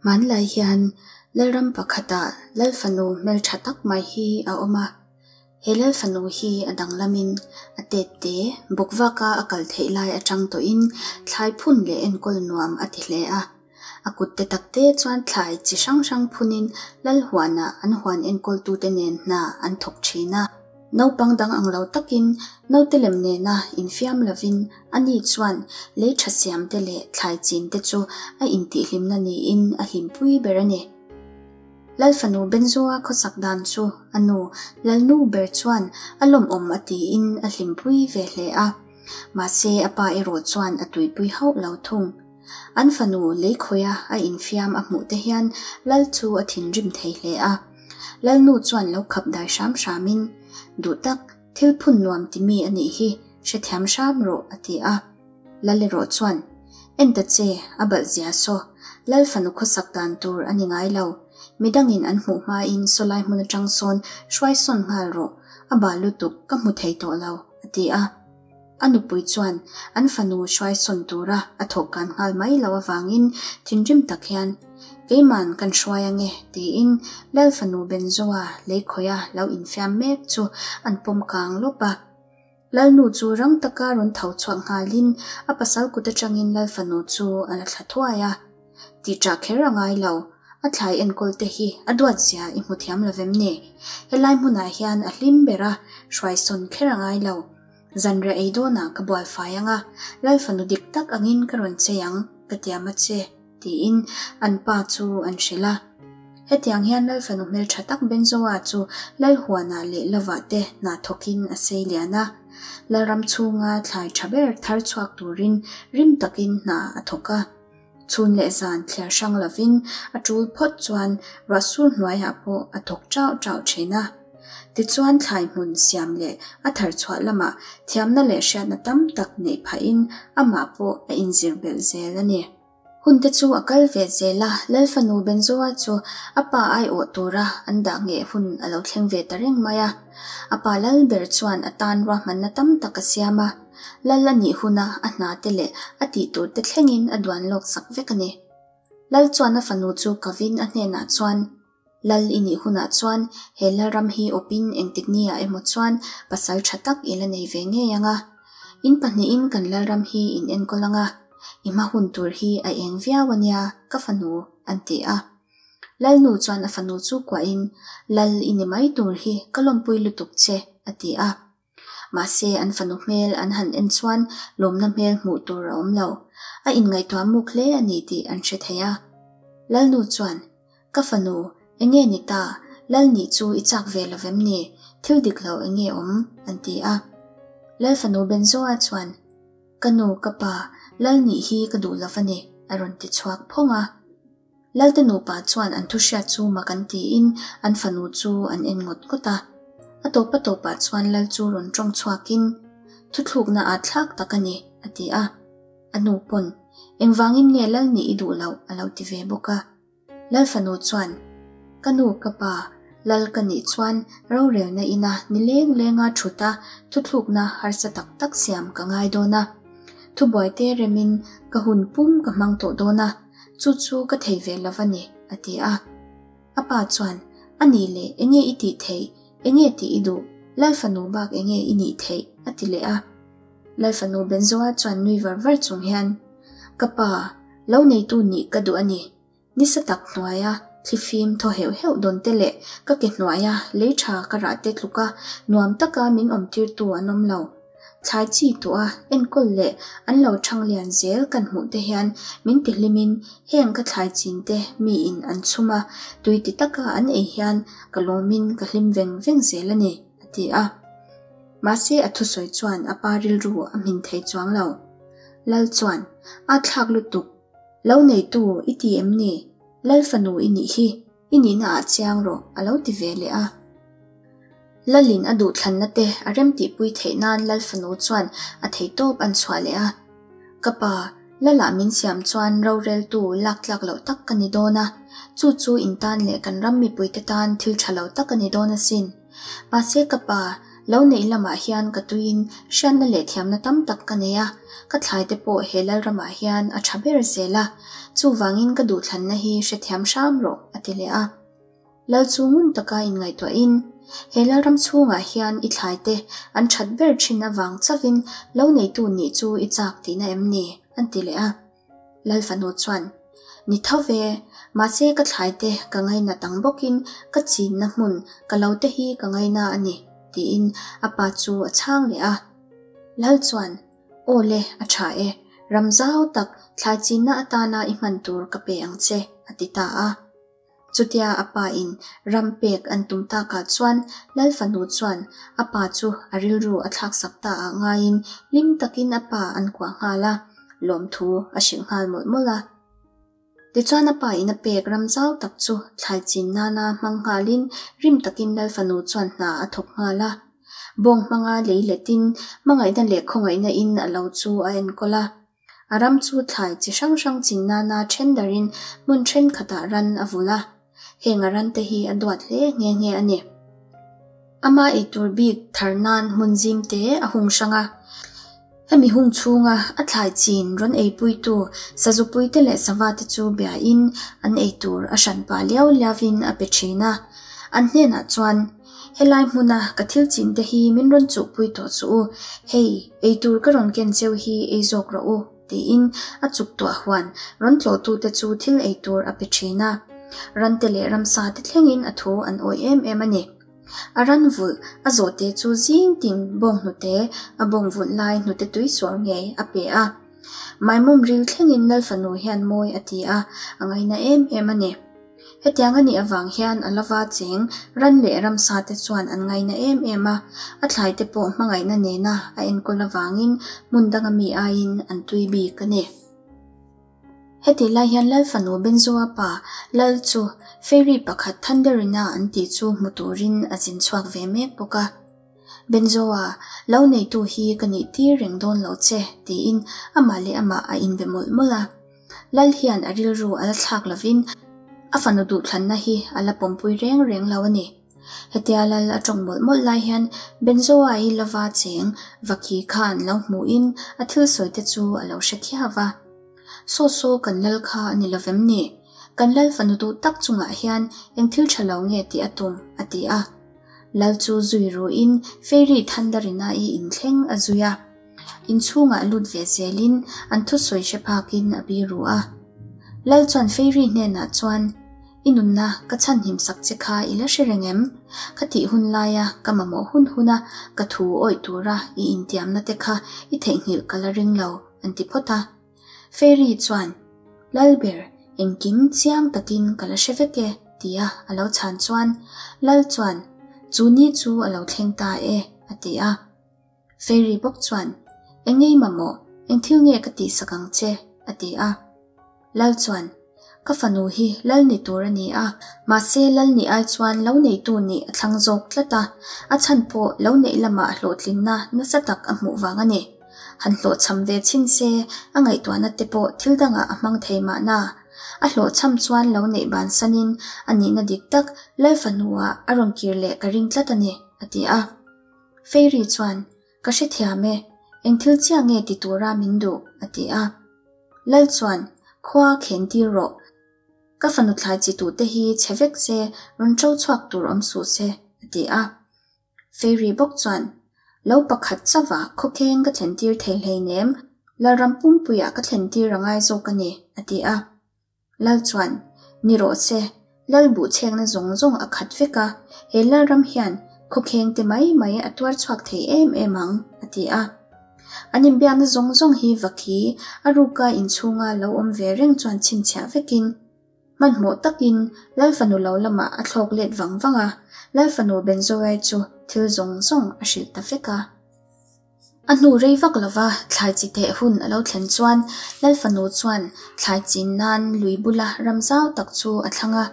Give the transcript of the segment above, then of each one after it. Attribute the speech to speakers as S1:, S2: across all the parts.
S1: Hmanlai hian Lalram pakhatah Lalfanu hmeltha tak mai hi a awm a. He Lalfanu hi a danglamin a tet te bawkvaka a kal theih lai atang tawhin thlai phun leh enkawl nuam a ti hle a. A kut te tak te chuan thlai chi hrang hrang phunin Lalhuanah an huan enkawltute nen hna an thawk thin a. Naupang dang ang lo takin naute lem nena infiam lovin ani chuan lei tha siam te leh thlai chin te chu a intihhlimna niin a hlimpui ber a ni. Lalfanu Benzoa khawsak dan chu a nu Lalnu ber chuan a lawmawm a tiin a hlimpui ve hle a. Mahse a pa erawh chuan a tuipui hauh lo thung. An fanu lei khawia a infiam a hmuh te hian Lal chu a thinrim thei hle a. Lalnu chuan lo khap dai hram hramin, Duh tak, thil phun nuam ti mi a nih hi, hrethiam hram rawh, a ti a. Lal erawh chuan, En ta che, a balh zia saw, Lal fanu khawsak dan tur a ni ngai lo. Midangin an hmuh hmain sawlai hmun atang sawn hruai sawn nghal rawh, a bal lutuk, ka hmu thei tawh lo, a ti a. A nupui chuan an fanu hruai sawn tura a thawhkan nghal mai loh avangin thinrim tak hian, Keiman kan hruai ange, tiin Lal fanu Benzoa lei khawia lo infiam mek chu an pawm kang lawp a. Lalnu chu rang taka rawn tho chhuak nghalin a pasal kut atangin Lal fanu chu a la thla thuai a. Tih ṭah kher a ngai lo, a thlai enkawl te hi a duat zia i hmu thiam lo vem ni? Helai hmunah hian a hlim ber a, hruai sawn kher a ngai lo. Zanriah ei dawnah ka bual fai ang a, Lal fanu dik tak angin ka rawn chei ang, ka tiam a che, tiin an pa chu an hrilh a. Hetiang hian Lal fanu hmeltha tak Benzoa chu Lal huanah leh lovah te hna thawkin a sei lian a. Lalram chhunga thlai tha ber thar chhuak turin rim takin hna a thawk a. Chhun leh zan thliar hrang lovin a tul phawt chuan ruahsur hnuaiah pawh a thawk chauh chauh thin a. Tichuan thlai hmun siam leh a thar chhuah lamah thiamna leh hriatna tam tak neih phahin amah pawh a inzir belh zel a ni. Hun te chu a kal ve zel a, Lalfanu Benzoa chu a pa aiawh tura an dah ngheh hun a lo thleng ve ta reng mai a. A pa lal ber chuan a tan ruahmanna tam tak a siam a. Lal a nih huna a hna te leh a tih tur te thlengin a duan lawk sak vek a ni. Lal chuan a fanu chu kavin a hnenah chuan, Lal i nih hunah chuan he Lalram hi awpin engtik niah emaw chuan pasal tha tak i la nei ve ngei ang a. In pahnihin kan Lalram hi in enkawl ang a, i hma hun tur hi a eng viau a nia, ka fanu, an ti a. Lalnu chuan a fanu chu kuahin, Lal i ni mai tur hi ka lawmpui lutuk che, a ti a. Mahse, an fanu hmel an han en chuan lawmna hmel hmuh tur a awm lo. A inngaihtuah muk hle a ni tih an hre thei a. Lalnu chuan, Ka fanu, enge ni ta? Lal nih chu i chak ve lo vem ni? Thil dik lo enge awm? an ti a. Lal fanu Benzoa chuan, Ka nu, ka pa, lal nih hi ka duh lo va ni, a rawn ti chhuak phawng a. Lalte nupa chuan an thuhriat chu mak an tiin an fanu chu an en ngawt ngawt a. A tawp a tawpah chuan Lal chu rawn tawng chhuakin, Thuthlukna aa thlak tak a ni, a ti a. A nu pawn, Engvangin nge Lal nih i duh loh? a lo ti ve bawk a. Lal fanu chuan, Ka nu, ka pa, Lal ka nih chuan rorelna ina ni leng lenga thut a thuthlukna harsa tak tak siam ka ngai dawn a. Thubuaite remin ka hun pum ka hmang tawh dawn a. Chu chu ka thei ve lo va ni, a ti a. A pa chuan, A nih leh, enge i tih theih? Enge tih i duh? Lal fanu bak enge i nih theih? a ti leh a. Lal fanu Benzoa chuan nui var var chung hian, Ka pa, lo neitu nih ka duh a ni. Nisa tak hnuaia thlifim thaw heuh heuh dawn te leh ka ke hnuaia lei tha ka rah te tluka nuam taka min awmtirtu an awm lo. Thlai chi tuah enkawl leh an lo thang lian zel kan hmuh te hian min ti hlimin heng ka thlai chin te miin an chhum a, tui ti taka an ei hian ka lawmin ka hlim veng veng zel a ni, a ti a. Mahse a thusawi chuan a pa rilru a hmin thei chuang lo. Lal chuan, A thlak lutuk, lo neitu i ti em ni? Lal fanu i nih hi. I nihna ah chiang rawh, a lo ti ve leh a. Lalin a duhthlanna te a remtihpui theih nan Lal fanu chuan a theitawp an chhuah leh a. Ka pa, Lalah min siam chuan roreltu lak tlak loh tak ka ni dawn a, chu chu in tan leh kan ram mipuite tan thil tha lo tak a ni dawn asin. Mahse ka pa, Lo neih lamah hian ka tuiin hriatna leh thiamna tam tak ka nei a, ka thlaite pawh he lalramah hian a tha ber zel a, chuvangin ka duhthlanna hi hrethiam hram rawh, a ti leh a. Lal chu ngun taka inngaihtuahin, He lalram chhungah hian i thlaite an that ber thin avang chauhin lo neitu nih chu i chak tihna em ni? an ti leh a. Lal fanu chuan, Ni tho ve, mahse ka thlaite ka ngainat ang bawkin ka chinna hmun ka lo te hi ka ngaina a ni, tiin a pa chu a chhang leh a. Lal chuan, Aw le, a tha e, ram zau tak thlai chinna atana i hman tur ka pe ang che, a ti ta a. Chutia a pa in ram pek an tum takah chuan Lal fanu chuan a pa chu a rilru a thlaksak ta ah ngaiin hlim takin a pa an kuah nghal a, lawmthu a hrilh nghal mawlh mawlh a. Tichuan a pa in a pek ram zau tak chu thlai chin nana hmang nghalin rim takin Lal fanu chuan hna a thawk nghal a. Bawng hmanga lei letin hmangaihna leh khawngaihna in a lo chu a enkawl a. A ram chu thlai chi hrang hrang chin nana then darin hmun thenkhatah ran a vulh a, heng a rante hi a duat hle nghe nghe a ni. Ama eitur bik thar nan hmun zim te a hung hrang a, hemi hung chhunga a thlai chin rawn eipuitu sazupuite leh savate chu biain an eitur a hran pah liau liauin a pe thin a, an hnenah chuan, Helai hmuna ka thil chin te hi min rawn chuhpui tawh suh u, hei, eitur ka rawn ken cheu hi ei zawk rawh u, tiin a chuk tuah huan rawn tlawhtute chu thil eitur a pe thin a. Rante leh ramsa te thlengin a thu an awih em em a ni. A ran vulh a zawhte chu zing tin bawng hnute, a bawng vulh lai hnute tui suar ngei a pe a. Maimawm ril thlengin Lalfanu hian mawi a ti a, a ngaina em em a ni. Hetiang a nih avang hian a lova cheng ran leh ramsa te chuan an ngaina em em a, a thlai te pawh hmangaihna nena a enkawl avangin hmun danga mi aiin an tui bik a ni. Hetih lai hian Lalfanu Benzoa pa Lal chu Fairy pakhat Thunderina an tih chu hmu turin a zin chhuak ve mek bawk a. Benzoa, lo neitu hi ka nih tir reng dawn lo che, tiin amah leh amah a inbe mawlh mawlh a. Lal hian a rilru a la thlak lovin a fanu duhthlanna hi a la pawmpui reng reng lo a ni. Hetia Lal a tawng mawlh mawlh lai hian Benzoa-i lova cheng Vaki khan lo hmuhin a thil sawi te chu a lo hre khiau va. Saw saw kan Lal kha a ni lovem ni? Kan Lal fanu duh tak chungah hian eng thil tha lo nge tih a tum? a ti a. Lal chu zui ruin Fairy Thandarina-i inthleng a zui a. Inchhungah lut ve zelin an thusawi hre phakin a bi ru a. Lal chuan Fairy hnenah chuan, I nunna ka chhanhim sak che kha i la hre reng em? Ka tih hun laia ka mamawh hun huna ka thu awih tura i intiamna te kha i theihnghilh ka la ring lo, an ti phawt a. Fairy chuan, Lalber, engkim chiang takin ka la hre vek e, tia a lo chhan chuan Lal chuan, Chu ni chu a lo thleng ta e, a ti a. Fairy bawk chuan, Eng ngei mamawh, eng thil nge ka tihsak ang che? a ti a. Lal chuan, Ka fanu hi lal ni tur a ni a, mahse lal nih ai chuan lo neitu nih a thlang zawk tlat a, a chhan pawh lo neih lamah hlawhtlinna nasa tak a hmuh vang a ni. Han hlawhchham ve chhin se, a ngaihtuahna te pawh thil dangah a hmang thei mahna. A hlawhchham chuan lo neih bansanin a nihna dik tak lal fanuah a rawn kir leh ka ring tlat a ni, a ti a. Fairy chuan, Ka hrethiam e, eng thil chiah nge ti tura min duh? a ti a. Lal chuan, Khua khen tir rawh. Ka fanu thlai chi tute hi chhe vek se, rawn ṭo chhuak tur awm suh se, a ti a. Fairy bawk chuan, Lo pakhat chauha khawkheng ka thlen tir thei hleinem, Lalram pumpuiah ka thlen tir a ngai zawk a ni, a ti a. Lal chuan, Ni rawh se, Lal buhchhekna zawng zawng a khat vek a, he Lalram hian khawkheng te mai mai a tuar chhuak thei em em ang, a ti a. An inbiakna zawng zawng hi Vakhi a ruka inchhunga lo awm ve reng chuan chhinchhiah vekin, hmanhmawh takin Lal fanu lo lamah a thlawk let vang vang a, Lal fanu Benzoai chu thil zawng zawng a hrilh ta vek a. A hnu rei vak lova thlai chi theh hun a lo thlen chuan Lal fanu chuan thlai chin nan lui bula ram zau tak chu a thlang a.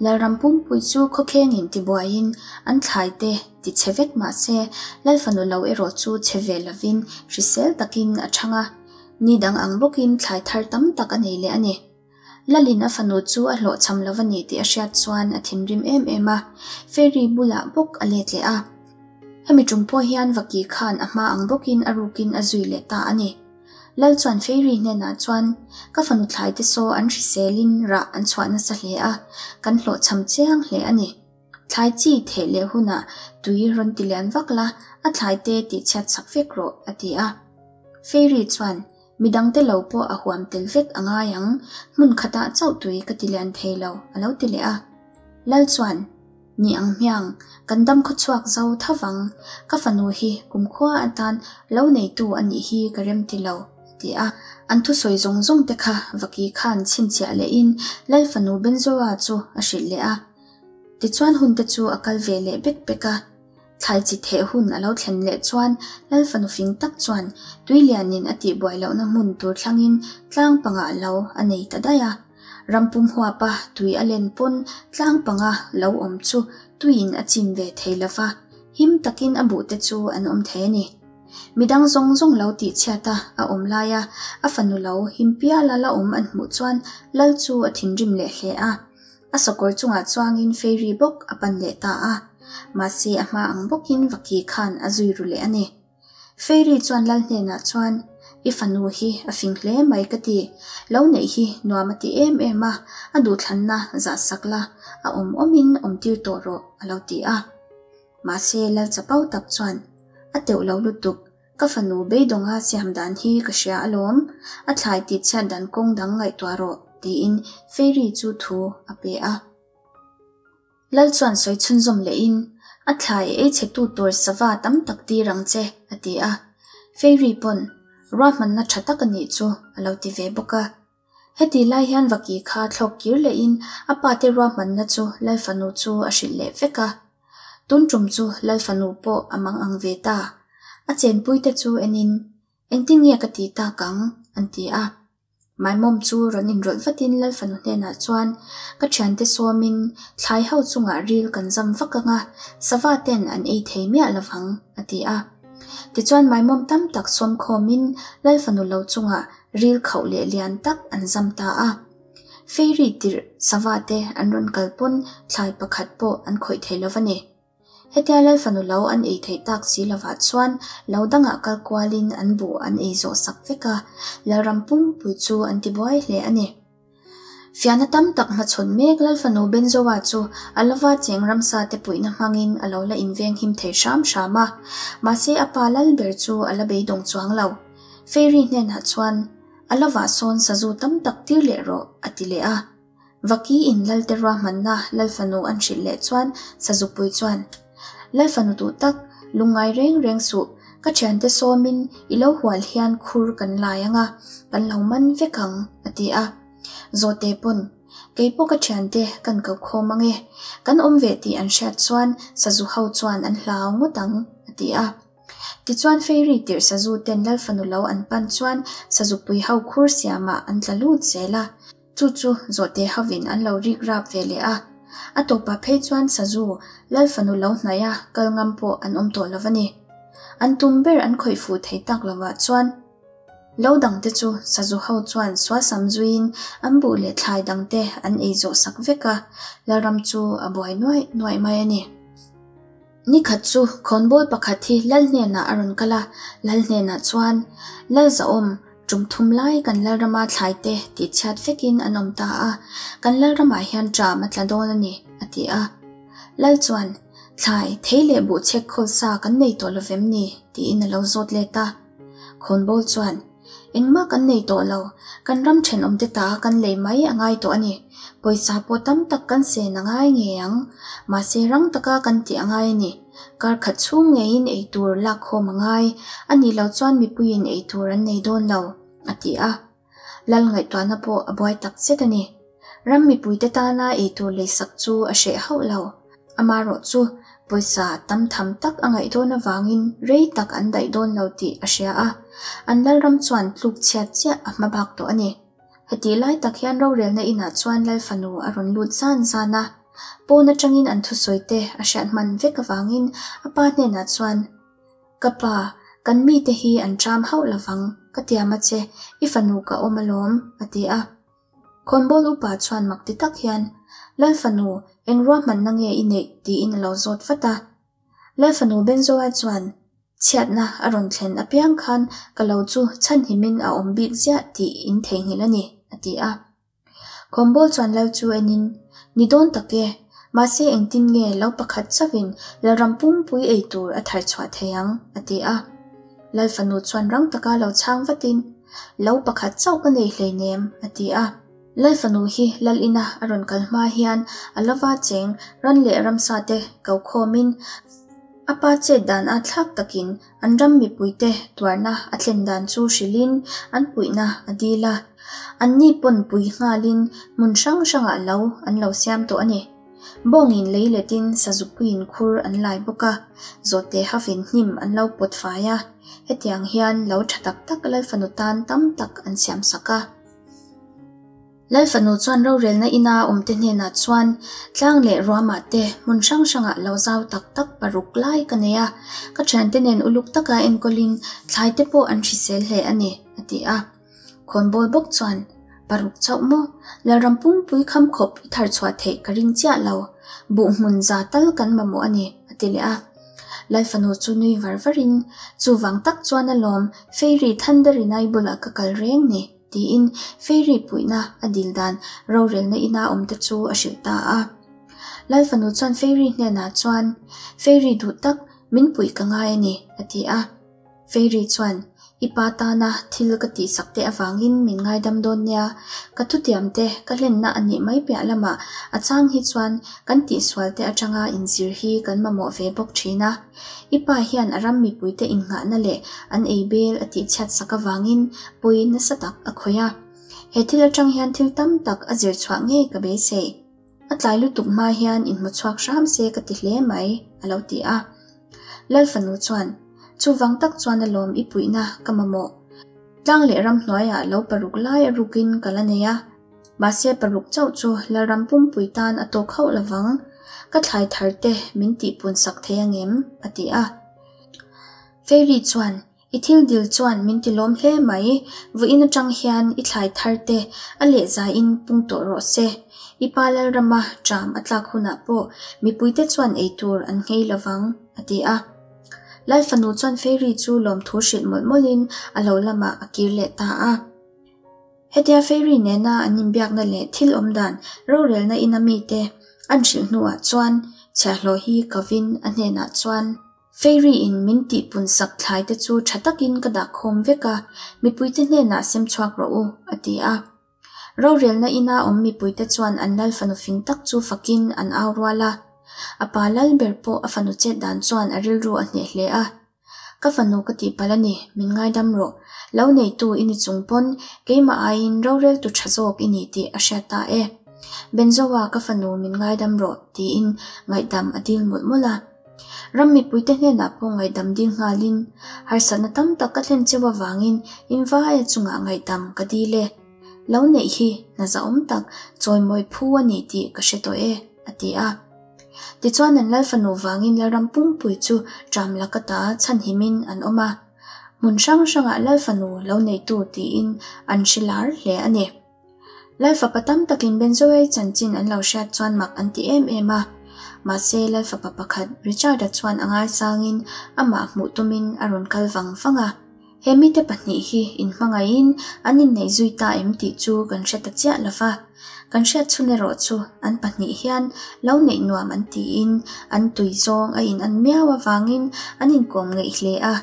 S1: Lalram pumpui chu khawkhengin tibuaiin an thlai te ti chhe vek mah se Lal fanu lo erawh chu chhe ve lovin hrisel takin a chhang a. Ni dang ang bawkin thlai thar tam tak a nei leh a ni. Lalin a fanu chu a hlawhchham lo a ni tih a hriat chuan a thinrim em em a, Fairy bulah bawk a let leh a. Hemi tum pawh hian Vaki khan a hma ang bawkin a rukin a zui leh ta a ni. Lal chuan Fairy hnenah chuan, Ka fanu thlaite saw an hriselin rah an chhuah nasa hle a, kan hlawhchham chiang hle a ni. Thlai chi theh leh hunah tui rawn ti lian vak la, a thlaite tihchhiat chak vek rawh, a ti a. Fairy chuan, Midangte lo pawh a huam tel vek a ngai ang, hmun khatah chauh tui ka ti lian thei lo, a lo ti leh a. Lal chuan, Ni ang hmiang, kan dam khawchhuak zo tho vang, ka fanu hi kumkhua atan lo neitu a nih hi ka rem ti lo, a ti a. An thusawi zawng zawng te kha Vaki khan chhinchhiah lehin Lal fanu Benzoa chu a hrilh leh a. Tichuan hun te chu a kal ve leh bek bek a. Thlai chi theh hun a lo thlen leh chuan Lal fanu fing tak chuan Tuilianin a tihbuai lohna hmun tur thlangin tlang pangah lo a nei ta daih a. Ram pum huapa tui a len pawn tlang panga lo awm chu tuiin a chim ve thei lo va, him takin a buhte chu an awm thei a ni. Midang zawng zawng lo tihchhiat a a awm laia a fanu lo him piala la awm an hmuh chuan Lal chu a thinrim leh hle a. A sakawr chungah chuangin Fairy bawk a pan leh ta a, mahse a hma ang bawkin Vaki khan a zui ru leh a ni. Fairy chuan Lal hnenah chuan, I fanu hi a fing hle mai ka ti, lo neih hi nuam a ti em em a, a duhthlanna zah sak la, a awm awmin awm tir tawh rawh, a lo ti a. Mahse Lal chapo tak chuan, A teuh lo lutuk, Ka fanu beidawnga siam dan hi ka hria alawm, a thlai tih chhiat dan kawng dang ngaihtuah rawh, tiin Fairy chu thu a pe a. Lal chuan sawi chhunzawm lehin, A thlai ei chhetu tur sava tam tak tir ang che, a ti a. Fairy pawn, Ruahmanna tha tak a nih chu, a lo ti ve bawk a. Heti lai hian Vaki kha thlawk kir lehin a pate ruahmanna chu Lal fanu chu a hrilh leh vek a. Tun tum chu Lal fanu pawh a mang ang ve ta. A chenpuite chu enin, Engtin nge ka ti tak ang? an ti a. Maimawm chu rawn inrawlh vatin Lal fanu hnenah chuan, Ka thiante sawmin thlai ho chungah ril kan zam vak ang a, sava ten an ei thei miah lovang, a ti a. Tichuan Maimawm tam tak sawmkhawmin Lal fanu lo chungah ril khauh leh lian tak an zam ta a. Fairy tirh sava te an rawn kal pawn thlai pakhat pawh an khawih thei lo va ni. Hetia Lal fanu lo an ei theih tak si lovah chuan lo dangah kal kualin an buh an ei zawh sak vek a, Lalram pumpui chu an ti buai hle a ni. Fiahna tam tak hmachhawn mek Lal fanu Benzoa chu a lova cheng ramsa te puihna hmangin a lo la inveng him thei hram hram a, mahse a pa lal ber chu a la beidawng chuang lo. Fairy hnenah chuan, A lovah sawn sazu tam tak tir leh rawh, a ti leh a. Vaki in Lalte ruahmanna Lal fanu an hrilh leh chuan sazupui chuan, Lal fanu duh tak, lungngai reng reng suh, ka thiante sawmin i lo hual hian khur kan lai ang a, kan lo man vek ang, a ti a. Zawhte pawn, Kei pawh ka thiante kan ko khawm ang e, kan awm ve tih an hriat chuan sazu ho chuan an hlau ngawt ang, a ti a. Tichuan Fairy tirh sazu ten Lal fanu lo an pan chuan sazupui ho khur siamah an tla lut zel a. Chu chu zawhte hovin an lo rik rap ve leh a. A tawpah phei chuan sazu Lal fanu lo hnaih a kal ngam pawh an awm tawh lo a ni. An tum ber an khawih fuh thei tak lovah chuan lo dangte chu sazu ho chuan sualsam zuiin an buh leh thlai dangte an ei zawh sak vek a, Lalram chu a buai nuaih nuaih mai a ni. Ni khat chu khawnbawl pakhat hi Lal hnenah a rawn kal a, Lal hnenah chuan, Lal zahawm, tum thum lai kan Lalrama thlaite tihchhiat vekin an awm ta a, kan Lalramah hian ṭam a tla dawn a ni, a ti a. Lal chuan, Thlai, thei leh buhchek khawl sa kan nei tawh lo vem ni? tiin a lo zawt let a. Khawnbawl chuan, Engmah kan nei tawh lo, kan ram thenawmte ta kan lei mai a ngai tawh a ni. Pawisa pawh tam tak kan sen a ngai ngei ang. Mahse rang taka kan tih a ngai a ni. Kar khat chhung ngeiin ei tur lak khawm a ngai, a nih loh chuan mipuiin ei tur an nei dawn lo, a ti a. Lal ngaihtuahna pawh a buai tak zet a ni. Ram mipuite tana eitur leisak chu a hreh hauh lo. Amaherawh chu pawisa tam tham tak a ngaih dawn avangin rei tak an daih dawn lo tih a hria a, an Lalram chuan tluk chhiat chiah a hma bak tawh a ni. Hetih lai tak hian rorelna inah chuan Lal fanu a rawn lut zan zan a. Pawn atangin an thusawi te a hriat hman vek avangin a pa hnenah chuan, Ka pa, kan mite hi an ṭam hauh lovang, ka tiam a che, i fanu ka awm alawm, a ti a. Khawnbawl upa chuan mak ti tak hian, Lal fanu, eng ruahmanna nge i neih? tiin a lo zawt vat a. Lalfanu Benzoa chuan chhiatna a rawn thlen apiang khan ka lo chu chhanhimin a awm bik ziah tih in theihnghilh a ni, a ti a. Khawnbawl chuan lal chu enin, Ni dawn tak e, mahse engtin nge lo pakhat chauhin Lalram pumpui ei tur a thar chhuah thei ang? a ti a. Lal fanu chuan rang taka lo chhang vatin, Lo pakhat chauh ka nei hleinem, a ti a. Lal fanu hi lal ina a rawn kal hma hian a lova cheng ran leh ramsa te ko khawmin a pa chet dan a thlak takin an ram mipuite tuarna a thlen dan chu hrilhin an puihna a dil a. Anni pawn pui nghalin hmun hrang hrangah lo an lo siam tawh a ni. Bawngin lei letin sazupuiin khur an lai bawk a, zawhte havin hnim an lo pawt fai a, hetiang hian lo tha tak tak Lal fanu tan tam tak an siam sak a. Lal fanu chuan rorelna ina awmte hnenah chuan tlang leh ruamah te hmun hrang hrangah lo zau tak tak paruk lai ka nei a, ka thiante nen uluk taka enkawlin thlai te pawh an hrisel hle a ni, a ti a. Khawnbawl bawk chuan, Paruk chauh maw? Lalram pumpui kham khawp i thar chhuah theih ka ring chiah lo. Buh hmun za tal kan mamawh a ni, a ti leh a. Lal fanu chu nui var varin, Chuvang tak chuan alawm Fairy Thunderina i bulah ka kal reng ni, tiin Fairy puihna a dil dan rorelna ina awmte chu a hrilh ta a. Lal fanu chuan Fairy hnenah chuan, Fairy duh tak, min puih ka ngai a ni, a ti a. Fairy chuan, I pa tana thil ka tihsak te avangin min ngaidam dawn nia, ka thutiam te ka hlenna a nih mai piah lamah a chang hi chuan kan tihsual te atanga inzir hi kan mamawh ve bawk thin a. I pa hian a ram mipuite innghahna leh an ei bel a tihchhiat sak avangin pawi nasa tak a khawih a. He thil atang hian thil tam tak a zir chhuah ngei ka beisei. A tlai lutuk hma hian inhmu chhuak hram se ka ti hle mai, a lo ti a. Lal fanu chuan, Chuvang tak chuan alawm i puihna ka mamawh. Tlang leh ramhnuaiah lo paruk lai a rukin ka la nei a. Mahse paruk chauh chu Lalram pumpui tan a tawk hauh lovang. Ka thlai thar te min tihpun sak thei angem? a ti a. Fairy chuan, I thil dil chuan min ti lawm hle mai, vawiin atang hian i thlai thar te a lehzaiin pung tawh rawh se. I pa Lalrama ṭam a tlak hunah pawh mipuite chuan ei tur an nghei lovang, a ti a. Lal fanu chuan Fairy chu lawmthu hrilh mawlh mawlhin a lo lamah a kir leh ta a. Hetia Fairy nena an inbiakna leh thil awmdan rorelna ina mite an hrilh hnuah chuan chhiahhlawh hi kovin a hnenah chuan, Fairy in min tihpun sak thlai te chu tha takin ka dah khawm vek a, mipuite hnenah sem chhuak rawh u, a ti a. Rorelna ina awm mipuite chuan an lal fanu fing tak chu fakin an au rual a. A pa lal ber pawh a fanu chet dan chuan a rilru a hneh hle a. Ka fanu ka tihpalh a ni, min ngaidam rawh. Lo neitu i ni chung pawn keimah aiin roreltu tha zawk i ni tih a hriat ta e. Benzoa ka fanu min ngaidam rawh, tiin ngaihdam a dil mawlh mawlh a. Ram mipuite hnenah pawh ngaihdam dil nghalin, harsatna tam tak ka thlen cheu avangin invaia chungah ngaihdam ka dil e. Lo neih hi hna zahawm tak chawimawi phu a ni tih ka hre tawh e, a ti a. Tichuan an Lal fanu vangin Lalram pumpui chu ṭam laka ta chhanhimin an awm a. Hmun hrang hrangah Lal fanu lo neitu tiin an hre lar hle a ni. Lal fapa tam takin Benzoei chanchin an lo hriat chuan mak an ti em em a. Mahse, Lal fapa pakhat Richard-a chuan a ngaisangin amah hmuh tumin a rawn kal vang vang a. He mite pahnih hi inhmangaihin an inneih zui ta em tih chu kan hre ta chiah lo va. Kan hriat chhun erawh chu an pahnih hian lo neih nuam an tiin an tui zawng a in an miau avangin an inkawm ngeih hle a.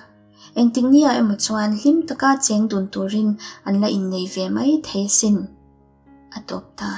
S1: Engtik nia emaw chuan hlim taka cheng dun turin an la innei ve mai thei asin. A tawp ta.